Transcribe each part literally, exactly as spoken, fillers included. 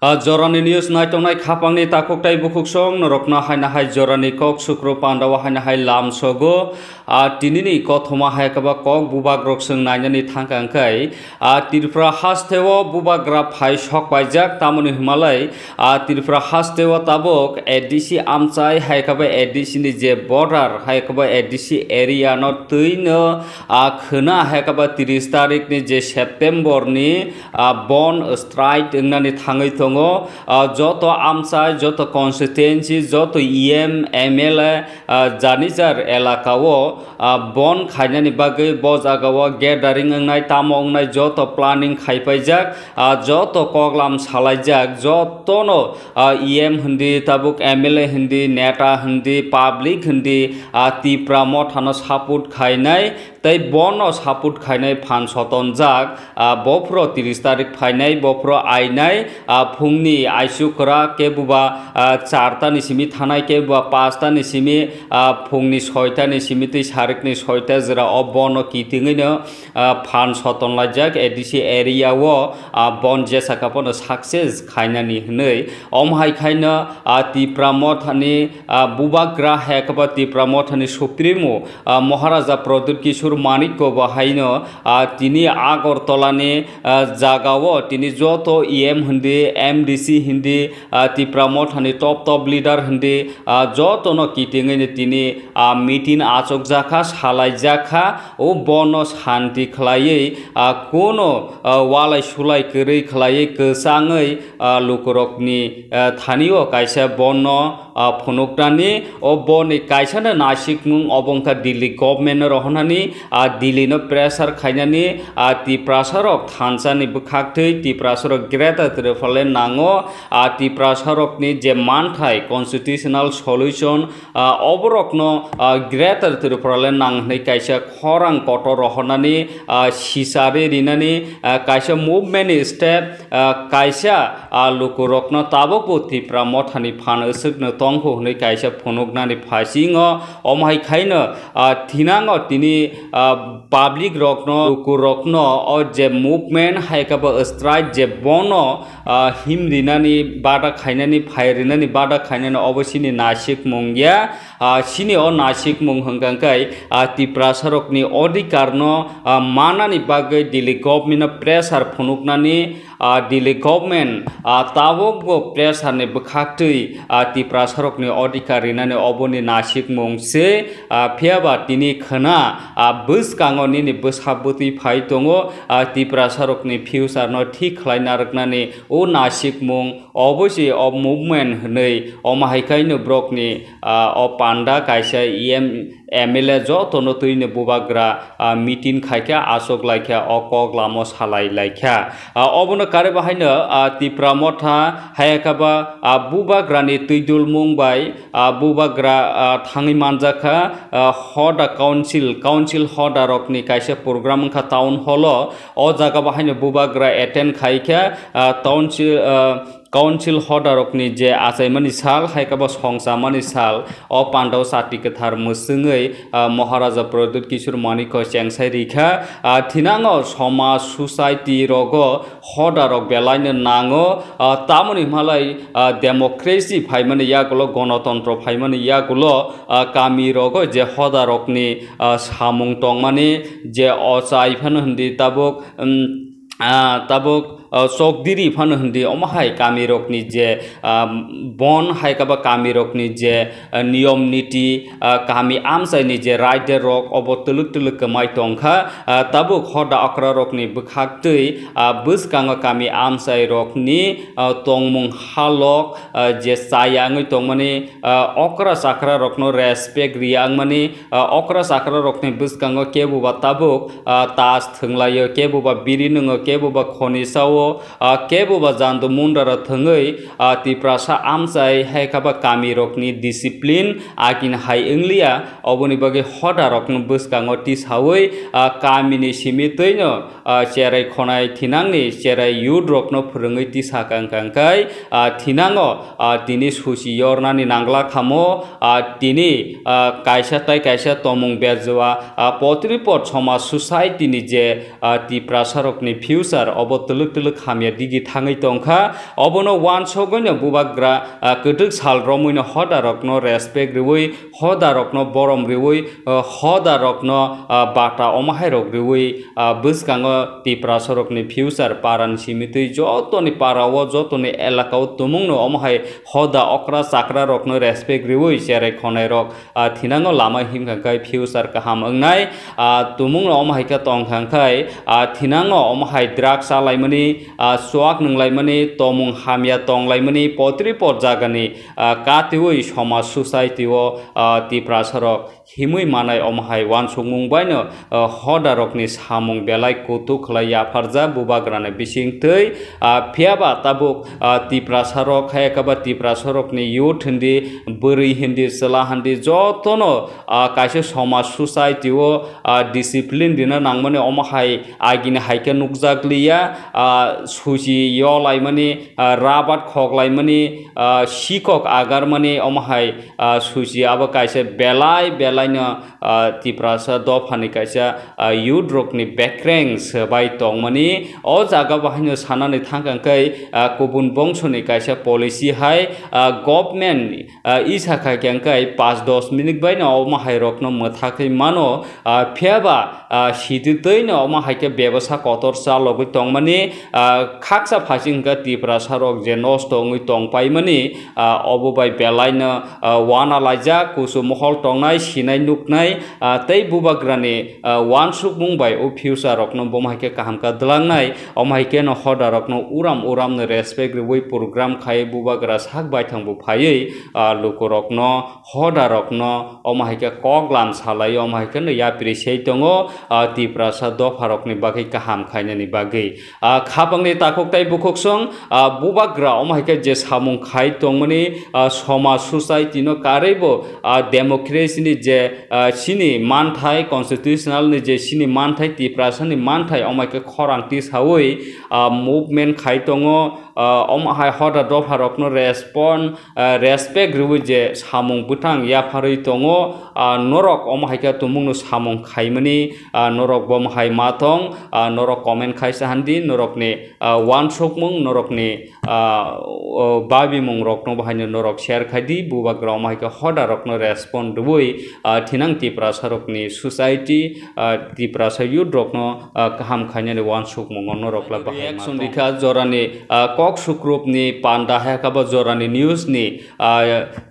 A jorani news naitongnai khapangni takhuk tai bukhuk song norokno haina hai jorani kok sukro pandao haina hai lam sogo. A tinini kothoma hai kaba kok bubagrok song nainani thangka hwnkhe, a Tripura hasteo bubagra phai sok paijak, tamoni himalai a Tripura hasteo tabuk A D C amchai hai kaba A D C ni je border hai kaba A D C area no twino a khwna hai kaba tris tarik ni je September ni a bon strike wngnani thangwi tongo. A joto amchai, joto constituency, joto E M, M L A, a janijar elaka o a bon khainani bagwi bo jaga o gathering wngnai, tamo wngnai joto planning khaipaijak, a joto koklam salaijak, jotono a E M hindi, tabuk M L A hindi, neta hindi, public hindi, a Tipra mothano support khainai, tei bono support khainai phan sotonjak, a, bophro tris tarik phainai, bophro ainai, a, phungni aisukra kebuba, a, char tani simi thanai, kebuba pas tani simi, a, phungni soi tani simi tei sarikni soi ta jora o bono kitingwino, a, phan soton laijak A D C area o, a, bon jesa kha bono success khainani hwnwi. Om hai khaino, a, Tipra mothani, a, bubagra hai khe ba Tipra mothani supremo, a, Maharaja Pradyut Kishore Manikko bo haino, a, tini Agartala ni, a, jaga o tini joto E M hindi, M D C hindi, a, Tipra mothani top top leader hindi, a, jotono kitingwi ni tini, a, meeting achukjak kha, salaijak kha, o bono shanti khlaiwi, a, kuno, a, walai sulai kwrwi khlaiwi kwchangwi, a, lukurokni, a, thani o kaisa bono, a, phunuknani, o boni kaisano nasikmung obo wngkha Delhi government no rohornani, a, Delhi no pressure khainani, a, Tiprasa rok thansa ni bwkhaktwi Tiprasa rok Greater Tipraland nango, a, Tiprasa rokni je manthai constitutional solution, a, oborokno, a, Greater Tipraland nang hwnwi kaisa khorang kotor rohornani, a, sisari rinani, a, kaisa movement step, a, kaisa, a, lukurokno tabukbo Tipra mothani phan aswkno tongkho hwnwi kaisa phunuknani phasingo. Omo hai khaino, a, thinango tini, a, public rokno, lukurokno o je movement hai khe bo strike je bono, a, him rinani bada khainani, phai rinani bada khainani obo chini nasikmung ya. A, chini o nasikmung hwnkha khe, a, Tiprasa rokni odhikar no, a, manani bagwi Delhi government no pressure phunuknani, a, Delhi government, a, tabukbo pressure ni bwkhaktwi, a, Tiprasa rokni odhikar rinani oboni nasikmung se, a, phiyaba tini khwna, a, bwskango nini bwsa bwtwi phai tongo, a, Tiprasa rokni future no thik khlai narwknani o nasikmung. Obviously o movement hwnwi omo hai khaino borokni, ah, o panda kaisa E M, M L A jotono twino bubagra, ah, meeting khaikha, achuk laikha, o kok lamo salai laikha. Ah, obono kare bahaino, ah, Tipra motha hayakaba, ah, bubagrani twidulmung bai, ah, bubagra, ah, thangwi manjakha, ah, hoda council, council hoda rokni kaisa program wngkha town hall o. O jaga bahaino bubagra attend khaikha, ah, council, ah, council hodarokni je achaimani sal, hai khe bo songchamani sal, o pandao chati kwthar mwswngwi, ah, Maharaja Pradyut Kishore Manikko chengsai rikha. Ah, thinango somaj, society rogo hodarok belaino nango, ah, tamoni hwnmalai, ah, democracy phaimani yagulo, gonotontro phaimani yagulo, ah, kami rogo je hodarokni, ah, samung tongmani je ochai phano hindi tabuk, um, ah, tabuk, ah, chokdiri phano hindi omo hai kami rokni je, ah, bon hai kaba kami rokni je, ah, niyom niti, ah, kami amchaini je raida rok obo twlwk twlwk kwmai tongkha. Ah, tabuk hoda okra rokni bwkhaktwi, ah, bwskango kami amchai rokni, ah, tongmung halok, ah, je chaya wngwi tongmani, ah, okra chakra rokno respect riya wngmani, ah, okra chakra rokni bwskango kebo ba tabuk, ah, tas thwnglaio, kebo ba biri nwngo, kebo ba khoni sao, ah, kebo ba jandu mundara thwngwi, ah, Tiprasa amchai hai kha ba kami rokni discipline akin hai wngliya, oboni bagwi hoda rokno bwskango tisawi, ah, kamini simi twino, ah, cherai khonai thinangni cherai youth rokno phwrwngwi tisaka wngkha, wngkhai, ah, thinango, ah, tini susi yornani nangla khamo, ah, tini, ah, kaisa tai kaisa tomung berjua, ah, potripot somaj society ni je, ah, Tiprasa rokni future obo twlwk twlwk hamya digi thangwi tongkha. Obono uansugwino bubagra, ah, kwtwk sal romwino hodarokno respect rwui, hodarokno borom rwui, ah, hodarokno, ah, bata omohairok rwui, ah, bwskango Tiprasarokni future parani simitwi jotoni parao, jotoni elakao tumungno omohai hoda okra chakrarokno respect rwui cherai khonairok, ah, thinango lama himkha khe future kaham wngnai. Ah, tumungno omo hai khe tongkha khe, ah, thinango omo hai drugs chalaimani, ah, chuak nwnglaimani, tomung hamya tonglaimani, potri pot jagani, ah, katiui somaj society o, ah, Tiprasarok himui manai omo hai uansukmung baino, ah, hodarokni samung belai kutuk khlai yapharjak bubagrani bisingtwi. Ah, phiyaba tabuk, ah, Tiprasarok, hayakaba Tiprasarokni youth hindi, bwrwi hindi, chwla hindi, jotono, ah, kaisa somaj society o, ah, discipline rina nangmani omo hai agini hai khe nukjakliya, ah, suchi yolaimani, ah, rabat khoklaimani, ah, sikok agarmani omo hai, ah, suchi abo kaisa belai belaino, ah, Tiprasa dophani kaisa, ah, youth rokni bekreng swbai tongmani. O jaga bahaino sanani thangkha khe, ah, kubun bongsoni kaisa policy hai, ah, government, ah, isa kha khe khe pash dos minute baino omo hai rokno mwthakwi mano, ah, phiyaba, ah, sititwino omo hai khe bebasa kotor chalogwi tongmani, ah, khaksa phaising khe Tiprasarok je nosto wngwi tongpaimani, ah, obo bai belaino, ah, uana laijak, kusu mohol tongnai, sinai nuknai, ah, tei bubagrani, ah, uansukmung bai o future rokno bomo hai khe kaham kha dwlangnai, omo hai kheno hoda rokno uram uramno respect rwui program khai bubagra sak baithang bo phaiwi, ah, lukurokno, hoda rokno omo hai khe kok lam salai, omo hai kheno yapri sei tongo, ah, Tiprasa dopha rokni bagwi kaham khainani bagwi. Ah, khapangni takhuk tei bukhuksong, ah, bubagra omo hai khe je samung khai tongmani, ah, somaj society no karwi bo, ah, democracy ni je, ah, chini manthai, constitutional ni je chini manthai, Tiprasa ni manthai omo hai khe khorang tisaui, ah, movement khai tongo, ah, omo hai hoda dopha rokno respond, ah, respect rwui je samung bwthang yapharwi tongo, ah, norok omo hai khe tumungno samung khaimani, ah, norok bomo hai ma tong, ah, norok comment khaisa handi, norokni, ah, uansukmung, norokni, ah, o, babimung rokno bahaino norok share khai di, bubagra omo hai khe hoda rokno respond rwui, ah, thinang Tiprasa rokni society, ah, Tiprasa youth rokno, ah, kaham khainani uansukmungo norok la bahai ma tong. Reaction rikha jorani, ah, kok sukrupni panda hai khe bo jorani news ni, ah,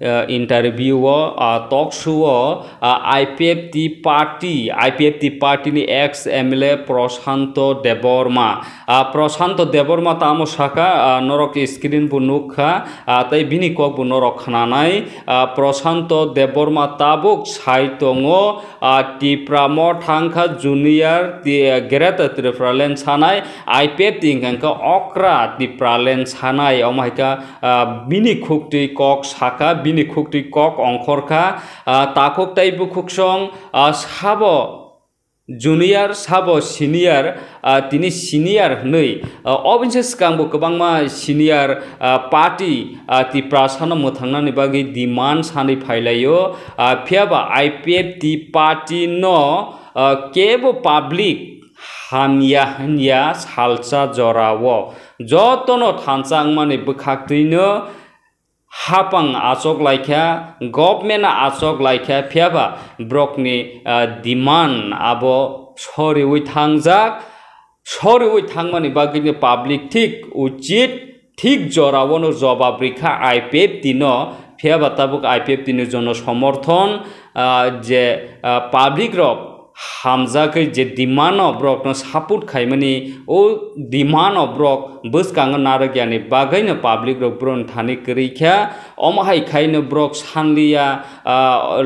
ah, interview o, ah, talk show o, ah, I P F T party, I P F T party ni ex M L A Prashanto Debbarma. Ah, Prashanto Debbarma tamo saka, ah, norok screen bo nukha, ah, tei bini kok bo norok khnanai. Ah, Prashanto Debbarma tabuk sai tongo, ah, Tipra mo thangkha junior ti-, Greater Tipraland sanai, I P F T hingkha khe okra Tipraland sanai, omo hai kha, ah, bini khuktwi kok saka, bini khuktwi kok ongkhorkha, ah, takhuk tei bukhuksong, ah, sabo junior, sabo senior, ah, tini senior hwnwi, ah, oboni se swkang bo kwbangma senior, ah, party, ah, Tiprasano mwthangnani bagwi demand sanwi phailaio, ah, phiyaba I P F T party no, ah, kebo public hamya hwnya salsa jorao jotono thansa wngmani bwkhaktwino hapang achok laikha, government achok laikha, phiyaba borokni, ah, demand abo soriwi thangjak, soriwi thangmani bagwino public thik uchit, thik jorao no jobab rikha I P F T no, phiyaba tabuk I P F T ni jono somorthon, ah, je, ah, public rok hamjagwi je demand no borok no support khaimani, o demand no borok bwskango narwk yani bagwi no public rok borok ni thani kwrwi kha. Omo hai khai no borok sanliya, ah,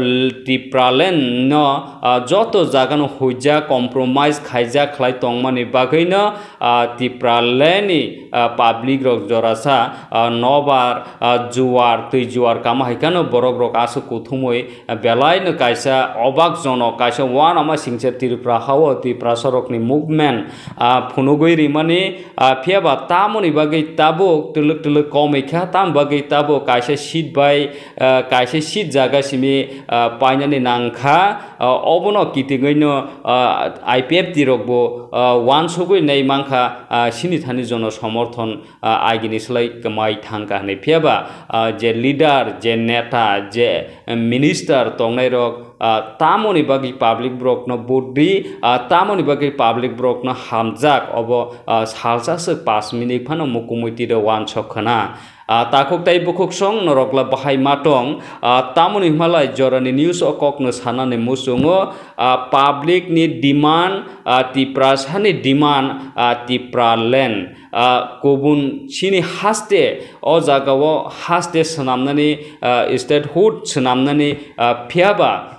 Tipraland no, ah, joto jaga no huijak, compromise khaijak khlai tongmani bagwi no, ah, Tipraland ni, ah, public rok jorasa, ah, nobar, ah, juar, twi juar kama hai kheno borok rok aswk kuthumwi, ah, belai no kaisa obak jonok, kaisa uanama singcha Tripura hao Tiprasarokni movement, ah, phunugwi rimani, ah, phiyaba tamoni bagwi tabuk twlwk twlwk komwi kha, tam bagwi tabuk kaisa seat bai, ah, kaisa seat jaga simi, ah, painani nangkha, ah, obono kitingwino, ah, I P F T rokbo, ah, wansugwi nai mankha, ah, sini thani jono somorthon, ah, agini slai kwmai thangkha hinwi. Phiyaba, ah, je leader, je neta, je minister tongnairok, ah, tamoni bagwi public borokno vote ri, ah, tamoni bagwi public borokno hamjak, obo, ah, salsa swk pash minute phano mukumui tiro wansok khna. Ah, takhuk tai bukhuk song norokla bahai ma tong, ah, tamoni hwnmalai jorani news o kokno sanani muchungo, ah, public ni demand, ah, Tiprasani demand, ah, Tipraland, ah, kubun chini haste o jagao haste swnamnani, ah, statehood swnamnani, ah, phiyaba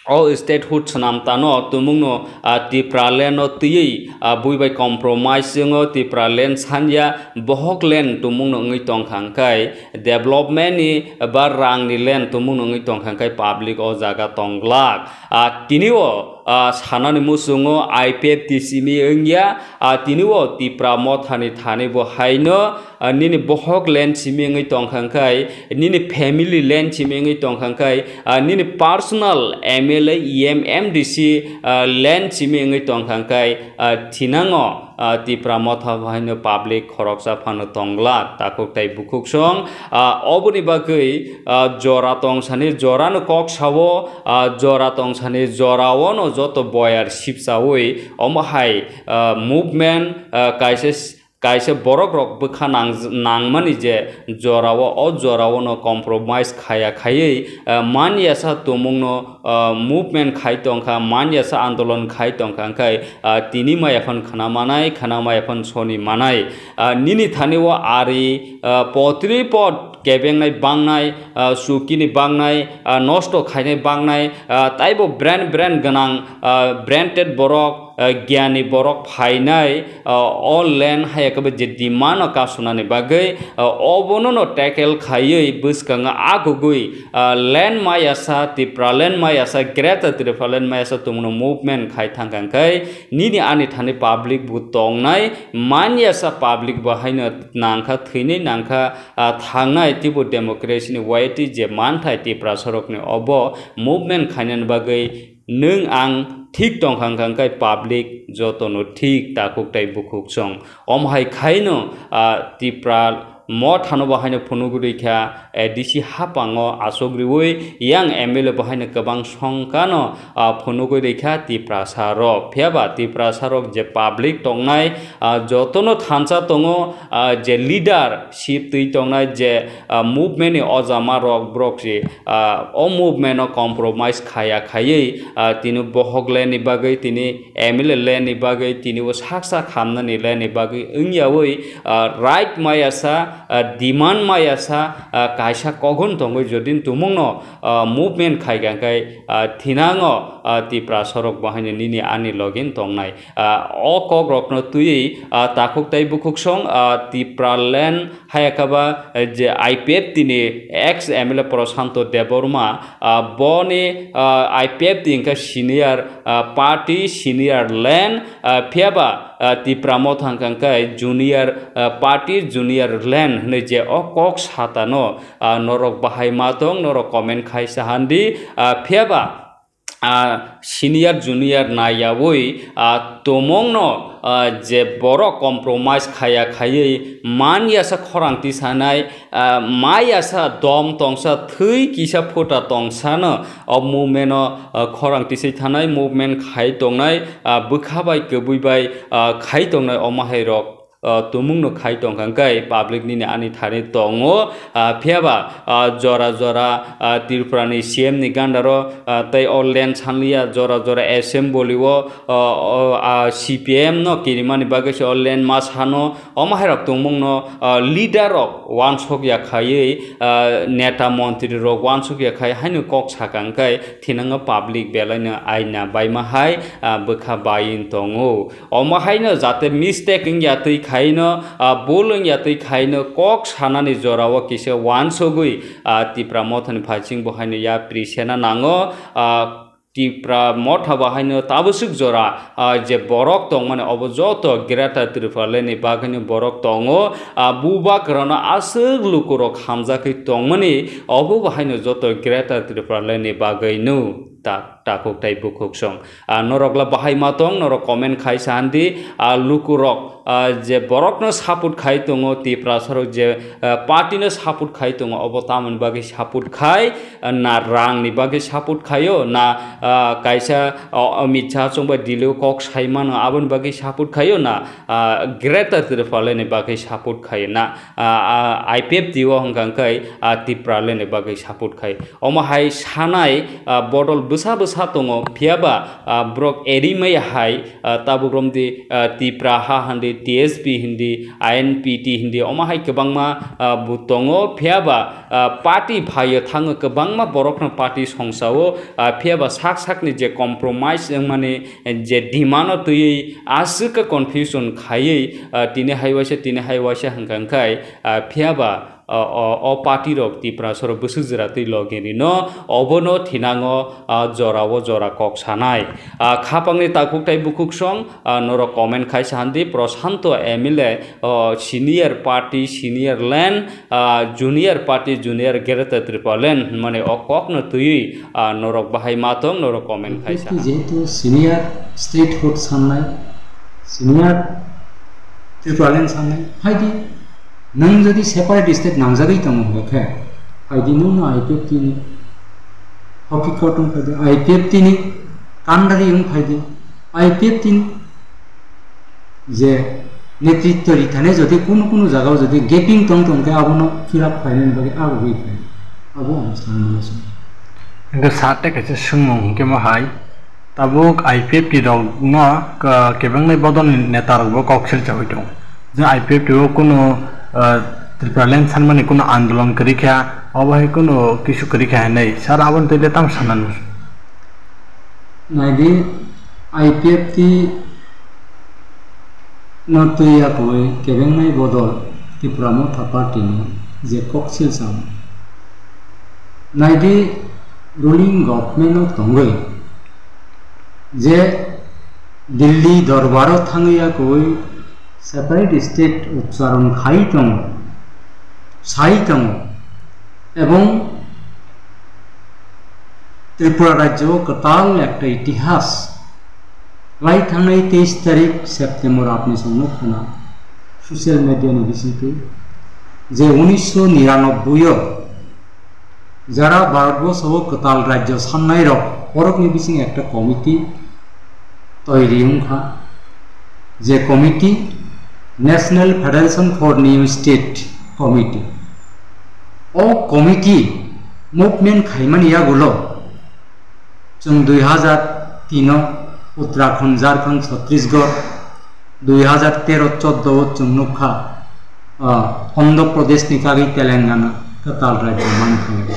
o statehood swnam tano tumungno, ah, Tipraland no twiwi, ah, bui bai compromise wngo Tipraland sanya bohok land tumungno wngwi tongkha hwnkhe development ni ba rang ni land tumungno wngwi tongkha hwnkhe public o jaga tong glak. Ah, tini o, ah, sanani muchungo I P F T simi wngya, ah, tini o Tipra mothani thani bo haino, ah, nini bohok land simi wngwi tongkha hwnkhe, nini family land simi wngwi tongkha hwnkhe, ah, nini personal M L A, E M, M D C, ah, land simi wngwi tongkha hwnkhe, ah, thinango, ah, Tipra motha bo haino public khoroksa phano tongla, takhuk tai bukhuk song, ah, oboni bagwi, ah, jora tongsani jorano kok sao, ah, jora tongsani joraono joto boyar sipchaui omo hai, ah, movement, ah, kaisa kaisa borok rok bwkha nang-, nangmani je jorao, o jorao no compromise khaya khaywi, ah, man yasa tumung no, ah, movement khai tongkha, man yasa andolon khai tongkha, hwnkhe, ah, tini maya phano khna manai, khna maya phano soni manai. Ah, nini thani o ari, ah, potri pot kebengnai bangnai, ah, chukini bangnai, ah, nosto khainai bangnai, ah, taibo brand brand gwnang, ah, branded borok, ah, giyani borok phainai, ah, o land hai khe je demand no kasunani bagwi, ah, obono no tackle khaiwi bwskango agugwi, ah, land mayasa, Tipra land mayasa, Greater Tipra land mayasa tongmano movement khai thangkha hwnkhe nini ani thani public bo tongnai, manyasa public bo haino nangkha, thwinwi nangkha, ah, thangnai teibo democracy ni waitu je manthai Tiprasarokni obo movement khainani bagwi nwng ang thik tongkha hwnkha hwnkhe public jotono thik takhuk tai bukhuk song. Omo hai khaino, ah, Tipra mothano bo haino phunugwi rwkha, A D C haphango aswk rwui yang M L A bo haino kwbang songkano, ah, phunugwi rwkha Tiprasarok. Phiyaba Tiprasarok je public tongnai, ah, jotono thansa tongo, ah, je leadership twi tongnai, je, ah, movement ni ojama rok, borok si, ah, o movement o compromise khaya khaywi, ah, tini bohok land ni bagwi, tini M L A land ni bagwi, tini bo saksa khamnani land ni bagwi wngyawi, ah, right mayasa, ah, demand mayasa, ah, kaisa kogon tongwi jodi tumungno, ah, movement khaikha hwnkhe, ah, thinango, ah, Tiprasarok bo haino nini ani login tongnai. Ah, o kokrokno twiwi, ah, takhuk tai bukhuk song, ah, Tipraland hayakaba, eh, je I P F T ni ex M L A Prashanto Debbarma, ah, boni, ah, I P F T hwnkhe senior, ah, party, senior land, ah, phiyaba, ah, Tipra motha hwnkhe junior, ah, party, junior land hinwi je o kok satano, ah, norok bahai ma tong, norok comment khai sahandi, ah, phiyaba, ah, senior junior naiyawi, ah, tumungno, ah, je borok compromise khaya khaywi man yasa khorang tisanai, ah, ma yasa dom tongsa thwi kisa phuta tongsano o movement o, ah, khorang tisai thanai movement khai tongnai, ah, bwkha bai kwbwi bai, ah, khai tongnai omo hai rok. Ah, tumung no khai tongkha hwnkhe public nini ani thani tongo, ah, phiyaba, ah, jora jora, ah, Tripura ni C M ni gandaro, ah, tei o land sanliya jora jora assembly o, ah, o, ah, C P M no kirimani bagwi se o land ma sano omo hai rok tongmung no, ah, leader rok wansok ya khaiwi, ah, neta montri rok wansok ya khai haino kok saka hwnkhe thinango public belai no aina baima hai, ah, bwkha bai tongo. Omo haino jate mistake wngya twi khaino, ah, bul wngya twi khaino kok sanani jorao kisa wansugwi, ah, Tipra mothani phaising bo haino yapri sena nango, ah, Tipra motha bahaino tabwswk jora, ah, je borok tongmani obo joto Greater Tipraland ni bagwino borok tongo. Ah, bubagrano aswk lukurok hamjakwi tongmani obo bahaino joto Greater Tipraland ni bagwino ta-, takhuk tei bukhuk song. Ah, norokla bahai ma tong, norok comment khai sa handi. Ah, lukurok, ah, je borokno support khai tongo, Tiprasarok je, ah, party no support khai tongo, obo tamoni bagwi support khai, ah, na rangni bagwi support khaio, na, ah, kaisa, ah, Amit Shah chwngbai Delhi o kok sai mano, aboni bagwi support khaio, na, ah, Greater Tipraland ni bagwi support khaio, na, ah, ah, I P F T o hwnkha hwnkhe, ah, Tipraland ni bagwi support khai. Omo hai sanai, ah, bodol bwsa bwsa tongo, phiya ba, ah, borok eri maya hai, ah, tabuk romdi, ah, Tipra ha hindi, T S P hindi, I N P T hindi, omo hai kwbangma, ah, bo tongo, phiya ba, ah, party phaio thango, kwbangma borokno party songsao, ah, phiya ba sak sakni je compromise wngmani, je demand o twiwi aswk khe confusion khaiwi, ah, tini hai waisa, tini hai waisa hwnkha hwnkhe, ah, phiya ba, o, o, o party rok Tiprasarok bwswk jwra twi logi rino, obono thinango, ah, jorao jora kok sanai. Ah, khapangni takhuk tei bukhuk song, ah, norok comment khai sa handi, Prashanto M L A, o, senior party, senior land, ah, junior party, junior Greater Tipraland hwnmani o kokno twiwi, ah, norok bahai ma tong, norok comment khai sa. Jehetu senior statehood sannai, senior Tipraland sannai, phaidi nwng jodi separate state nangjagwi tongo hwnkhe, phaidi nwngno I P F T ni hoki kotung phaidi, I P F T ni kandari wng phaidi, I P F T ni je netritwo rithani jodi kunu kunu jagao jodi gaping tong tong khe abono fill up khlainani bagwi agugwi phai, abo ang sanmano se. Hingke sir tei kaisa swngmung hingke mo hai, tabuk I P F T rok no, ah, kebengnai bodol ni neta rok bo kok silchawi tongo. Je I P F T o kunu, ah, Tipraland sanmani kunu andolon kwrwi kha, obo hai kunu kisu kwrwi kha hinwi sir aboni twi le tamo sana nung. Naidi, I P F T no twi yakwi kebengnai bodol Tipra Motha Party ni je kok silcham. Naidi, ruling government no tongwi je Delhi dorbar o thangwi yakwi separate state uchcharon khai tongo, sai tongo, ebong Tripura rajyo o kwtal ekta itihas lai thangnai teis tarik September apni chwngno khna social media ni bisingtwi je unisho niranobboi o jara Bharatborsho o kwtal rajyo sannai rok borokni bising ekta committee toiri wngkha, je committee National Federation for New State Committee. O committee movement khaimani yagulo chwng dui hazar tin o Uttarakhand, Jharkhand, Chhattisgarh, dui hazar tero chordo o chwng nukha, ah, Andhra Pradesh ni kagwi Telangana kwtal rajyo man thangwi.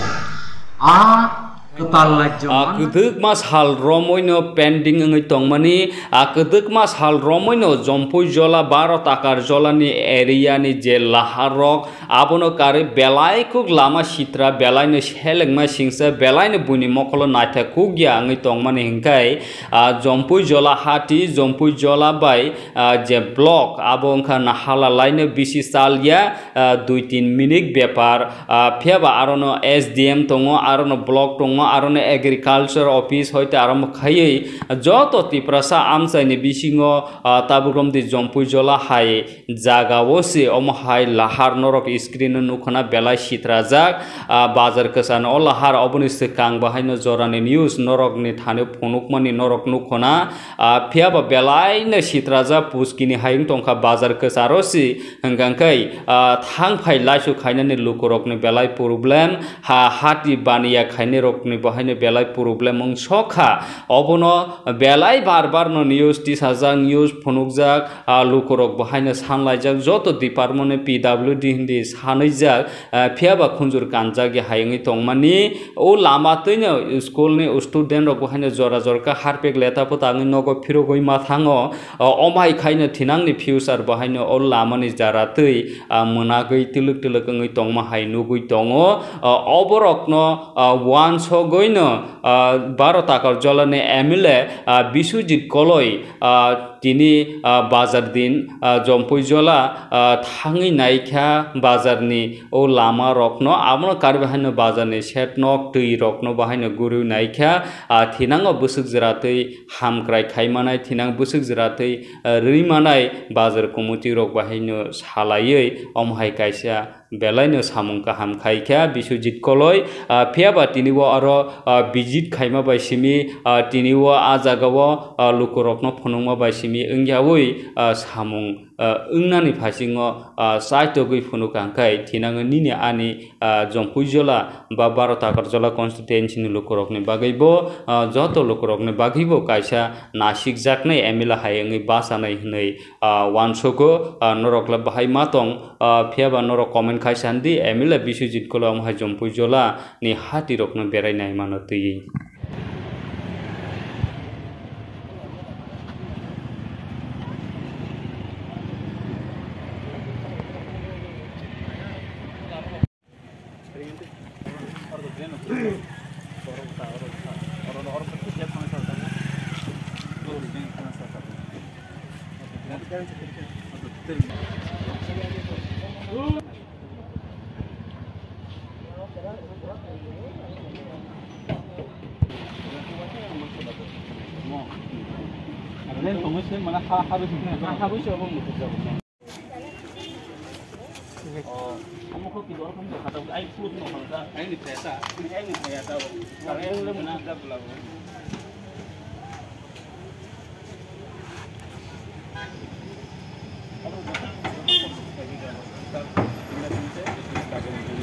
A kwtal rajyo Ah, man kwdwkma sal romwino pending wngwi tongmani, ah, kwdwkma sal romwino Jompui jola, Bharat Akar jolani area ni je lahar rok, abono karwi belai kuk lama sitra, belaino selengma singsa, belaino buini mokolo naithok kuk ya wngwi tongmani hinkhai, ah, Jompui jola hati, Jompui jola bai, ah, je block, abo wngkha nahala laino bisi salya, ah, dui tin minute bepar, ah, phiya ba arono S D M tongo, arono block tongo, arono agriculture office hoite aromo khaiwi joto Tiprasa amchaini bisingo, ah, tabuk romdi Jompui jola hai jagao se omo hai lahar norok screen o nukhuna belai sitrajak, ah, bazar kwchano o lahar oboni swkang bahaino jorani news norokni thani phunukmani norok nukhuna. Ah, phiya ba belai no sitrajak puskini hai wng tongkha bazar kwcharo si hwnkha khe, ah, thang phai laisu khainani lukurokni belai problem, ha hati baniya khainai rokni bo haino belai problem wng sokha. Obono belai bar bar no news tisajak, news phunukjak, ah, lukurok bo haino sanlaijak, joto department ni P W D hindi sanwijak, ah, phiya ba khunjur kanjak ya hai wngwi tongmani. O lama twino school ni student rok bo haino jora jora khe harpek leta pota wngwi nogo phirogwi ma thango. O, omai khaino thinangni future bo haino o lamani jara twi, ah, mwnagwi twlwk twlwk wngwi tongma hai nugwi tongo. O, oborokno, ah, uansuk Goino, ah, Baro Takarjola ni M L A, ah, Biswajit Koloi, ah, tini, ah, bazar din, ah, Jompui Jola, ah, thangwi naikha bazar ni o lama rokno, abono karwi haino bazar ni shed nok twi rokno bahaino guriwi naikha, ah, thinango bwswk jwratwi hamkrai khaimanai, thinang bwswk jwratwi, ah, rwi manai bazar committee rok bahaino salaiwi omo hai kaisa belaino samung kaham khaikha Biswajit Koloi, ah, phiyaba tini o aro, ah, visit khaima bai simi, ah, tini o ah jagao, ah, lukurokno phunukma bai simi wngyawi, ah, samung, ah, wngnani phasingo, ah, chaitogwi phunuk kha, hwnkhe thinango nini ani, ah, Jompui Jola ba Baro Takarjola constituency ni lukurokni bagwibo, ah, joto lukurokni bagwibo kaisa nasikjaknai M L A hai wngwi bachanai hwnwi, ah, uansugo, ah, norokle bahai ma tong, ah, phiyaba norok comment khai san di, M L A Biswajit Koloi omo hai Jompui Jola ni hati rokno berai nai mano twi.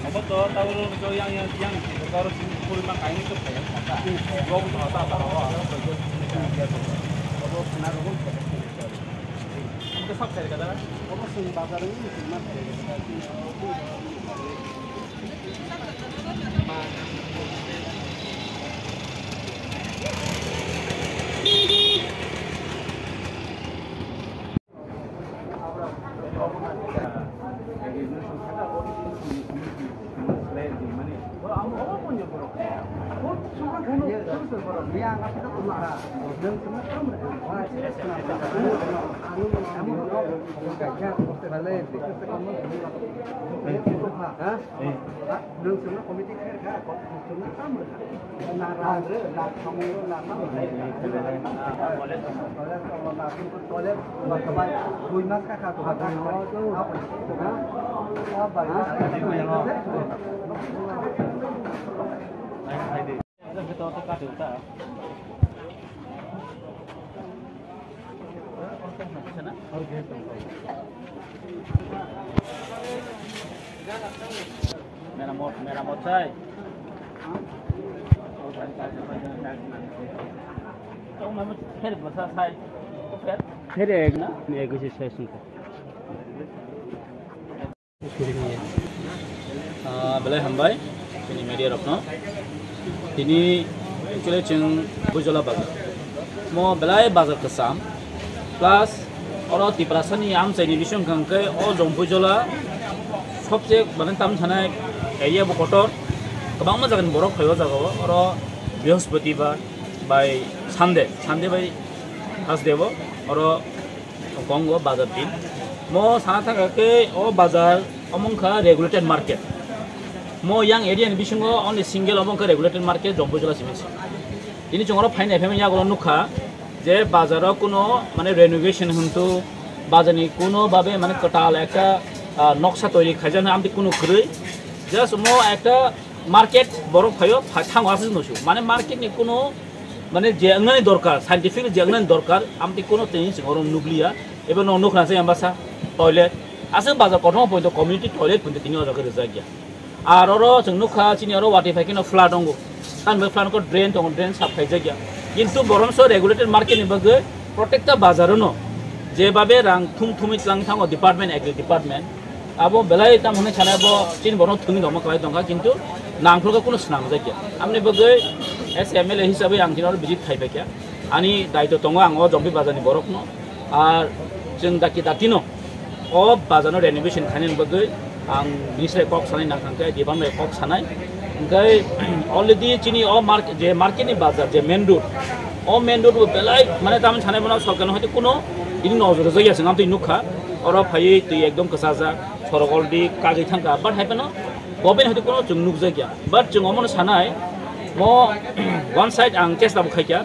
Abo to tabuk yang, yang, yang, baru sini puri ma kaini tu kaya kata. Dua puluh kata apa? Abo kena rukun. Abo sini bazar ini cuma kaya kata. Meramot, meramot sai. Phere na? Ni ego se sai sungko. Ah, belai hambai, chini media rokno. Tini actually chwng Buijola bazar. Mo belai bazar kwcham. Plus, oro Tiprasani amchaini bising hwnkhe o Jompuijola sobse mane tam sanai area bo kotor. Kwbangma jagani borok phai o jagao. Oro Brihospatibar bai Sunday, Sunday bai Thursday bo oro Kongo bazar din. Mo sana thangkha khe o bazar omo wngkha regulated market. Mo yang area ni bisingo only single omo wngkha regulated market, Jompuijola simi se. Tini chwng oro phainai phaima yagulo nukha je bazaro kuno mane renovation hintu bazarni kuno babe mane kwtal ekta, ah, noksa toiri khaijak hinwi amtwi kuno kwrwi. Just mo ekta market borok phaio, pha-, thango aswk nusu. Mane market ni kuno mane je wngnani dorkar, scientific je wngnani dorkar, amtwi kuno tini chwng oro nukliya. Ebo no nukha se ambasa toilet. Aswk bazar kotorma poito community toilet poito tini o jaga rijak ya. Ar oro chwng nukha chini oro wati phai kheno flat ongo. Tamni flat ko drain tongo, drain sap khaijak ya. Kintu borom so regulated market ni bagwi protekta bazar no je babe rang thum thumwi tlang thango department, agri department. Abo belai tam hwnwi sanai bo chini borok thwngwi tongma kwlai tongkha, kintu nangphruka kuno swnamjak ya. Amni bagwi as M L A hisabwi ang chini oro visit khai paikha. Ani daitw tongo ang o Jompi bazarni borokno. Ar chwng daki datino o bazarno renovation khainani bagwi ang bini srai kok sanai nang thangkhe, Dipan bai kok sanai. Hingke already chini o market, je market ni bazar, je main road, o main road bo belai mane tamni sanai bono sorkar no hoite kuno ini nojor rwjak ya se nang twi nukha. Oro phaiwi twi ekdom kwchajak, sorok already kagwi thangkha, but hai phano government hoite kuno chwng nukjak ya. But chwng omono sanai, mo one side ang chesta bo khaikha,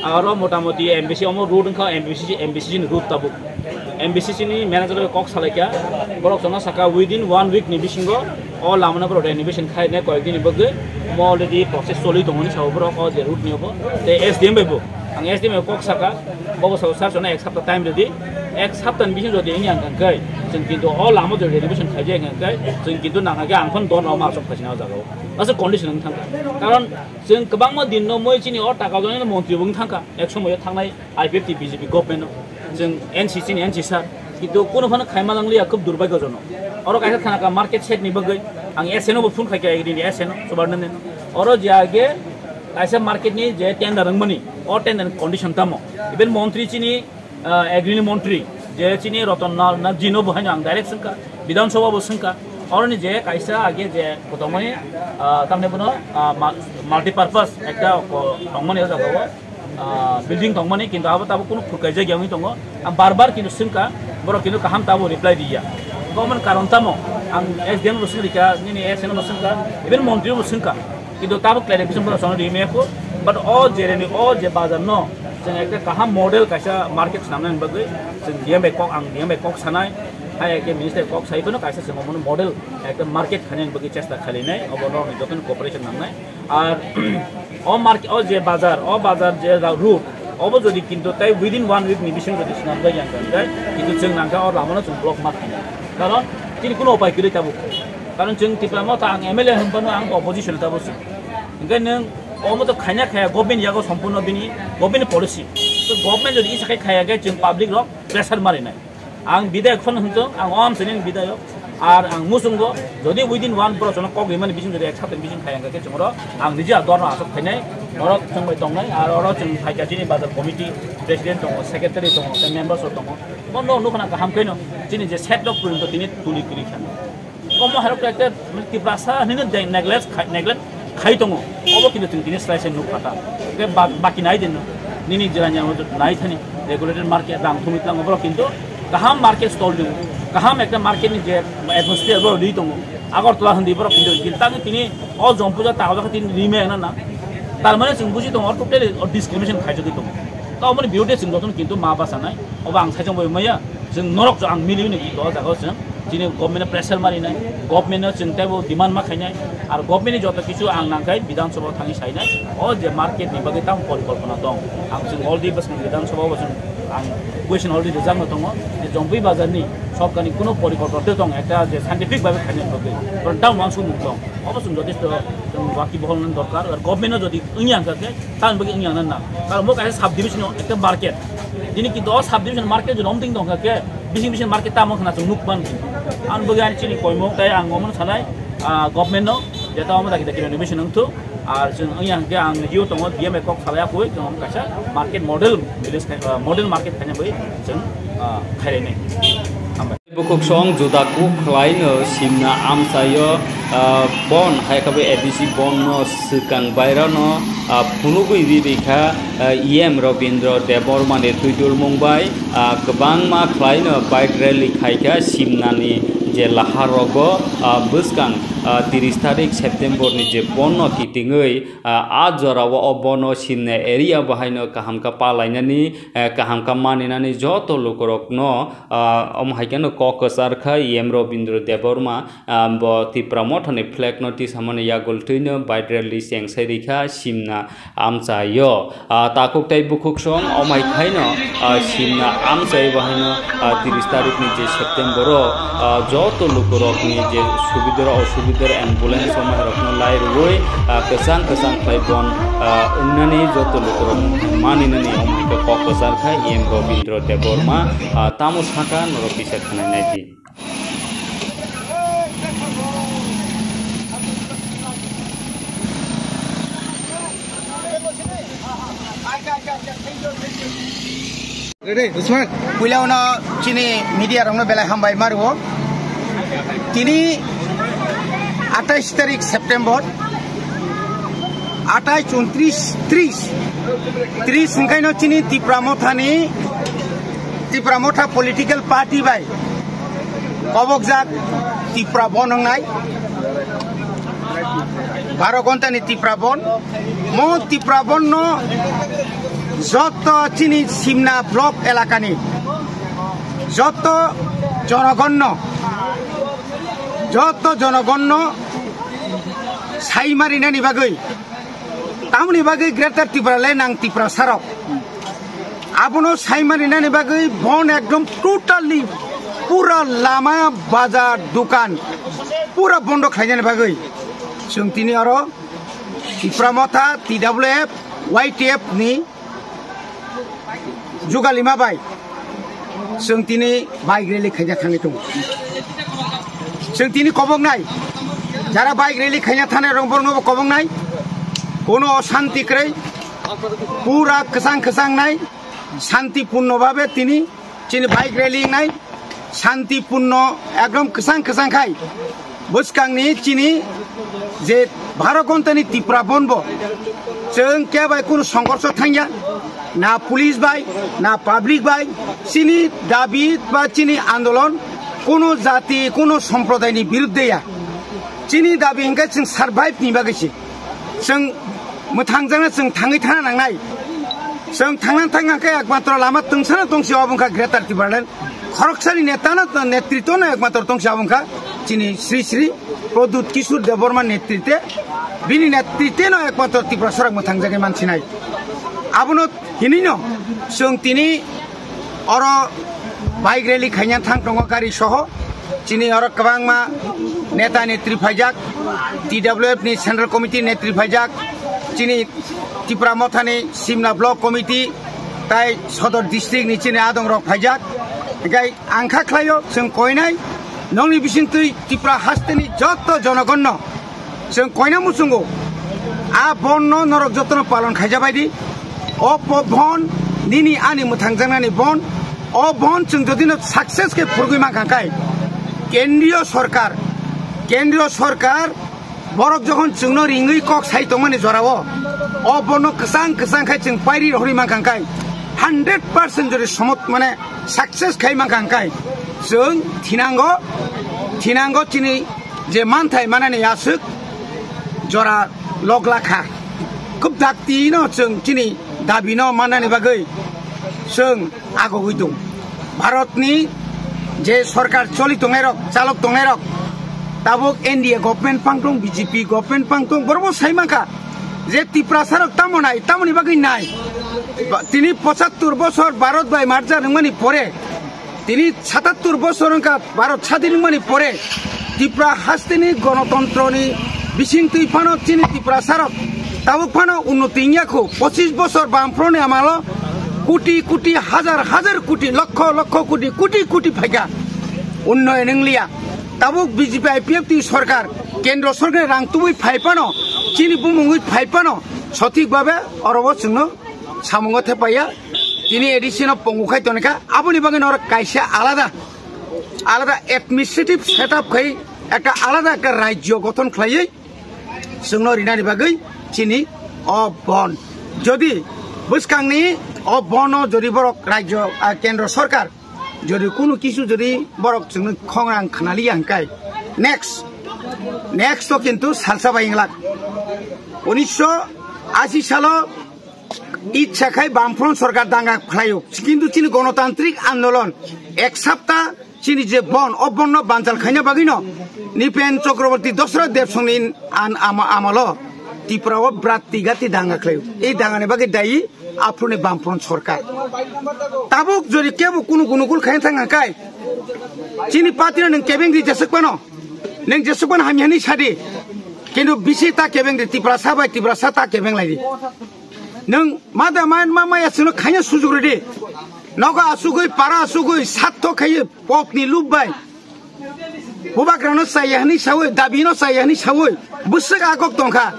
aro motamoti M B C omo road wngkha, M B C, M B C ni road tabuk. M B C ni manager bai kok salaikha, borok chwngno saka within one week ni bisingo o lamano borok renovation khainai koyek dini bagwi, omo already process choli tongo hinwi sao borok o je road ni obo. Tei S D M bai bo, ang S D M bai kok saka, bobo sao sir chwngno ek sapta time rwdi, ek sapta ni bisingo jodi wngya hwnkhe chwng kintu o lama jodi renovation khaijak hwnkhe chwng kintu nangkha khe ang phano dorna o ma achuk phaisina o jaga o. Aswk condition wng thangkha. Karon chwng kwbangma din no moi chini o taka joni montri bo wng thangkha, ek somoyo thangnai I P F T B J P government no, chwng N C chini N C sir, kintu kuno phano khaima nangliya, khub durbhagyojonok. Oro kaisa thanaka market shed ni bagwi ang S N o bo phone khaikha, agri ni S N o, Subarnandan. Oro je age kaisa market ni je tender wngmani, o tender ni condition tamo? Even montri chini, ah, agri ni montri, je chini Roton Lal na jino bo haino ang direct swngkha, Bidhan Sabha bo swngkha. Oroni je kaisa age je kotongmani, ah, tamni bono, ah, ma-, multi purpose ekta ko-, tongmani o jaga o, ah, building tongmani, kintu abo tabuk kunu phurkaijak ya wngwi tongo. Ang bar bar kintu swngkha, borok kintu kaham tabuk reply riya. Omo ni karon tamo? Ang S D M bo swngkha, nini S N O bo swngkha, even montri bo swngkha. Kintu tabuk clarification borok chwngno rimaya kho. But o jereni o je bazar no chwng ekta kaham model kaisa market swnamnani bagwi chwng D M bai kok, ang D M bai kok sanai. Hai ekta minister kok sai phano kaisa chwng omono model ekta market khainani bagwi chesta khainai. Obo norokni jotono cooperation nangnai. Ar o market, o je bazar, o bazar je ra-, road, obo jodi kintu tai within one week ni bisingo jodi swnamjak ya hwnkhe, kintu chwng nangkha o lamano chwng block ma khainai. Karon chini kuno upai kwrwi tabuk. Karon chwng Tipra Motha, ang M L A hwnphano ang opposition tabuk se. Hwnkhe nwng omo to khaina khaya government yago sompurno bini government policy. To government jodi isa khai khaya khe chwng public rok pressure marinai. Ang bidayok phano hwnthung, ang o amchaini bidayok. Ar ang muchungo, jodi within one borok chwngno kok rimani bising jodi ek saptani bising khai hwnkhe chwng oro ang niji a dorno aswk khainai, borok chwng bai tongnai, ar oro chwng phaikha chini bazar committee president tongo, secretary tongo, tei members rok tongo. Bono nukha na kaham khe no chini je set rok pwrwng tini tuli kwrwi kha. Omo hai rok ekta Tiprasa hinwi de-, neglect khai, neglect khai tongo. Obo kintu chwng tini slai se nuk kha ta. Hwnkhe ba-, baki nai din no. Nini jera nyamo nai thani regulated market rang thumwi tlango borok kintu kaham market stall ringo. Kaham ekta market ni je atmosphere borok ri tongo. Agartala hindi borok kintu giltang tini o Jompuja ta o jaga tini rime na na. Tar mane chwng buji tongo totally o discrimination khaijagwi tongo. Ta omoni birote chwng jotono kintu ma basanai. Obo ang saichung bai maya. Chwng norok chwng ang mili hwnwi o jaga o chwng chini government no pressure marinai, government no chwng teibo demand ma khainai, ar government ni joto kichu ang nangkhai Bidhan Sabha o thangwi sainai, o je market ni bagwi tamo porikolpona tong, ang chwng already bwskang Bidhan Sabha o chwng ang question already rijak no tongo, je Jompui bazar ni sorkar ni kuno porikolpona tei tong ekta je scientific bagwi khainai bagwi, karon tamo uansukmung tong, obo chwng jotesto chwng waki bohol nani dorkar, ar government no jodi wngya hwnkha khe tamoni bagwi wngya nani na, karon bo kaisa sub division o ekta market, tini kintu o sub division market jodi omting tong kha khe, bising bising market tamo khna chwng nuk man. Ang bagwi ani chini koimung tei ang omono sanai, ah, government no, je tamo daki daki renovation wng thu, ar chwng wngya hwnkhe ang niji o tongo, D M bai kok salai akui, chwng omo kaisa market model village khai, ah, model market khaina bagwi chwng, ah, khairani. Hambai. Bukhuk song juda kuk khlai no simna amchaio, ah, bon hai khe bo A D C bon no swkang bairano, ah, phunugwi riri kha, ah, E M Robindra Debbarma ni twidulmung bai, ah, kwbangma khlai no bike rally khai kha simnani je lahar rogo, ah, bwskang, ah, tiris tarik September ni je bon no kitingwi, ah, a jora o o bon no simna area bo haino kaham khe palainani, eh, kaham khe maninani joto lukurok no, ah, omo hai khe no kok kwchar kha E M Robindra Debbarma, ah, bo Tipra Mothani flag no tisamani yagultwi no bike rally chengsai rikha simna amchaio. Ah, takhuk tei bukhuk song omo hai khaino, ah, simna amchai bo haino, ah, tiris tarik ni je September o, ah, joto lukurok ni je subidar osubidar ambulance omo hai rok no lai rwui, ah, kwchang kwchang khlai bon, ah, wngnani joto lukurok maninani omo hai khe kok kwchar kha E M Robindra Debbarma, ah, tamo sakha norok kisa khwnai nai di. Ready, Usman? Puila uno chini media rokno belai hambai mario. Tini atais tarik September, Atais, untris, tris. Tris hwnkhaino chini Tipra Mothani, Tipra Motha political party bai kobokjak Tipra Bon wngnai. Baro gontani Tipra Bon. Mo Tipra Bon no joto chini Simna block elakani joto jonogonno, joto jonogonno saimarinani bagwi, tamoni bagwi Greater Tipraland nang Tiprasarok. Abono saimarinani bagwi bon ekdom totally pura lama, bazar, dukan pura bondo khlainani bagwi chwng tini oro Tipra Motha, T W F, Y T F ni jugalima bai chwng tini bike rally khaina thangwi tongo. Chwng tini koboknai, jara bike rally khaina thanai rok borokno bo koboknai, kono osanti kwrwi, pura kwchang kwchang nai, shanti purno babe tini chini bike rally nai, shanti purno ekdom kwchang kwchang khai. Bwskangni chini je baro gontani Tipra Bon bo chwng kebai kunu songhorsho thangya, na police bai, na public bai. Chini dabi ba chini andolon kunu jati, kunu somprodaini birudde ya. Chini dabi hwnkhe chwng survive ni bagwi se. Chwng mwthangjakno chwng thangwi thana nangnai. Chwng thangna thangkha khe ekmatro lama tungsana tongsi obo wngkha Greater Tipraland. Khoroksani netano, netritwno ekmatro tongsi obo wngkha chini Sri Sri Pradyut Kishore Debbarma netrite, bini netriteno ekmatro Tiprasarok mwthangjagwi mansinai. Abono hinino chwng tini oro bike rally khaina thang tongo gari soho. Chini oro kwbangma neta netri phaijak, T W F ni Central Committee netri phaijak, chini Tipra Mothani Simna Block Committee tai Sodor District ni chini adong rok phaijak. Hinkhe ang kha khlaio, chwng koinai nongni bisingtwi Tipra hasteni joto jonogonno chwng koina muchungo, a bonno norok jotono palon khaijabai di. O po-, bon nini ani mwthangjaknani bon. O bon chwng jodino success khe phurgwi mankha khai, kendriyo sorkar, kendriyo sorkar borok jokhon chwngno ringwi kok sai tongmani jorao, o bonno kwchang kwchang khai chwng pairi rohorwi mankha khai, hundred percent jodi somot mane success khai mankha khai chwng thinango, thinango chini je manthai manani aswk jora logla kha. Khub dakti no chwng chini dabi no mannani bagwi chwng agogwi tong. Bharatni je sorkar choli tongnai rok, chalok tongnai rok, tabuk N D A government pang tong, B J P government pang tong, borok bo sai mankha je Tiprasa rok tamo nai, tamoni bagwi nai. Ba-, tini pochattor bosor Bharat bai merger wngmani pore, tini satattor bosor wngkha Bharat sadin wngmani pore, Tipra hasteni gonotontroni bisingtwi phano chini Tiprasarok tabuk phano unnoti wngya kho. Pochis bosor Bamfrontni amalo koti koti, hajar hajar koti, lokho lokho koti, koti koti phaikha, unnoyon wngliya. Tabuk B J P I P F T sorkar, kendro sorkar rang tubui phai phano, chini bumungwi phai phano, sothik babe oro o chwngno samungo thepaiya. Tini A D C no pongo khai tonikha, aboni bagwi norok kaisa alada, alada administrative setup khai ekta alada ekta rajyo gothon khlaiwi chwngno rinani bagwi chini o bon. Jodi bwskangni o bono jodi borok rajyo, ah, kendro sorkar jodi kunu kisu jodi borok chwngno khongrang khnaliya hwnkhe next, next to kintu salsa bai wnglak. Unisho ashi salo Ichha khai Bamfront sorkar danga khlaio, kintu chini gonotantrik andolon ek sapta chini je bon, o bonno banchal khaina bagwino Nipen Chakraborty, Dosra Debsongni an-, ama-, amalo Tripura o brat tigati danga khlaio. Ei dangani bagwi dayi aphuruni Bamfront sorkar. Tabuk jodi kebo kunu gunukul khaina thang hwnkhe chini party no nwng kebeng di jeswk phano, nwng jeswk phano hamya hwnwi sadi, kintu bisi ta kebeng di, Tiprasa bai Tiprasa ta kebeng lai di. Nwng ma da ma, ma, maya chwngno khaina sujuk rw di. Nogo asugwi, para asugwi, satho khaiwi, pokni lub bai. Bubagrano chaya hwnwi sawi, dabino chaya hwnwi sawi, bwswk agok tongkha.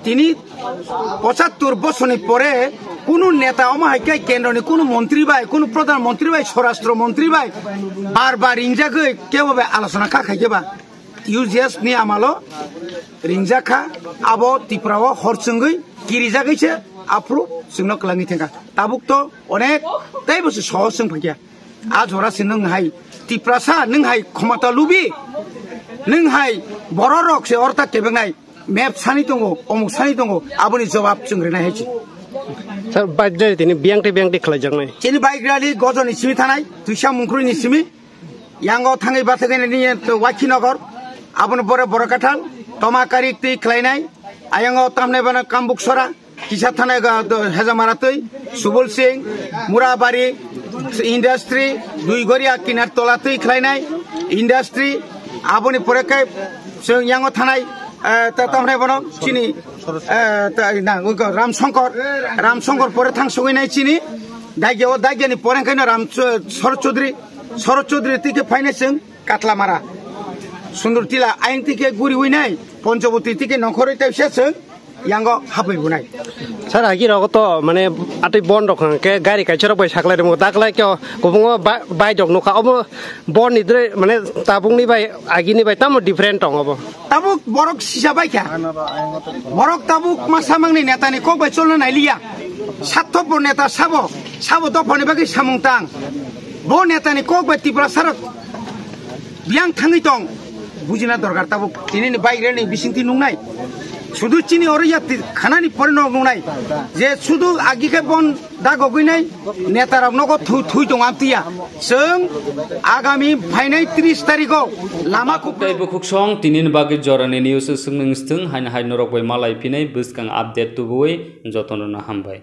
Tini pochattor bosorni pore kunu neta omo hai khe kendroni kunu montri bai, kunu pradhan montri bai, swarashtra montri bai bar bar ringjagwi kebo bai alochona kha khai khe ba. U G S ni amalo ringjak kha, abo Tripura o hor chwngwi kirijagwi se aphuru chwngno kwlangwi thangkha. Tabuk to onek teibo se sohor chwng phaikha. A jora se nwng hai Tiprasa, nwng hai khomota lubi, nwng hai bororok se orta kebengnai map sani tongo, omuk sani tongo, aboni jobab chwng rinai hai se. Sir, bike rally tini biyang tei biyang tei khlaijaknai. Chini bike rally Gojoni simi thanai, Twisa Mungkrui ni simi, yango thangwi bathagwi nini Wakhinagar, aboni pore Borokathal, Tomakari twi khlainai, ayango tamnai bana Kambuksora, kisa thanai ga do Hejamara twi, Subul Singh, Murabari, Industry, Duigoria Kinar Tola twi khlainai, Industry, aboni pore khe chwng yango thanai, eh, ta tamnai bono chini, eh, ta na, ugo Ram Shankar, Ram Shankar pore thang sogwi nai chini, Dagya o Dagya ni pore khe no Ram Ch-, Sharad Chaudhary, Sharad Chaudhary twi khe phainai chwng Katlamara, Sundur Tila, ayang twi khe guri wi nai, Ponchoboti twi khe nongkhorwi tei se chwng yango hapwi bunai. Sir, agi rogo to mane atwi bon rok hwnkhe gari kaisa rok bai saklai rwmwk, daklai khe kwbangma ba-, bike rok nukha, obo bon ni dre mane tabukni bai agini bai tamo different tong obo. Tabuk borok sisa bai kha. Borok tabuk masa mangni neta ni kok bai cholna nailiya. Sathopo neta sabo, sabo dophani bagwi samung tang. Bo neta ni kok bai Tripura sarok biyang thangwi tong. Bujina dorkar tabuk tini ni bike rally ni bisingtwi nungnai. Sudu chini oro ya ti-, khanani pore no nungnai. Je sudu agi khe bon dagogwi nai, neta rok nogo thui, thui tong amtiya. Chwng agami phainai tris tarikh o lama Tei kupulung bukhuk song tini ni bagwi jorani news swngning swthwng haino hai norok bai malai phinai bwskang update tubuwi jotono no hambai.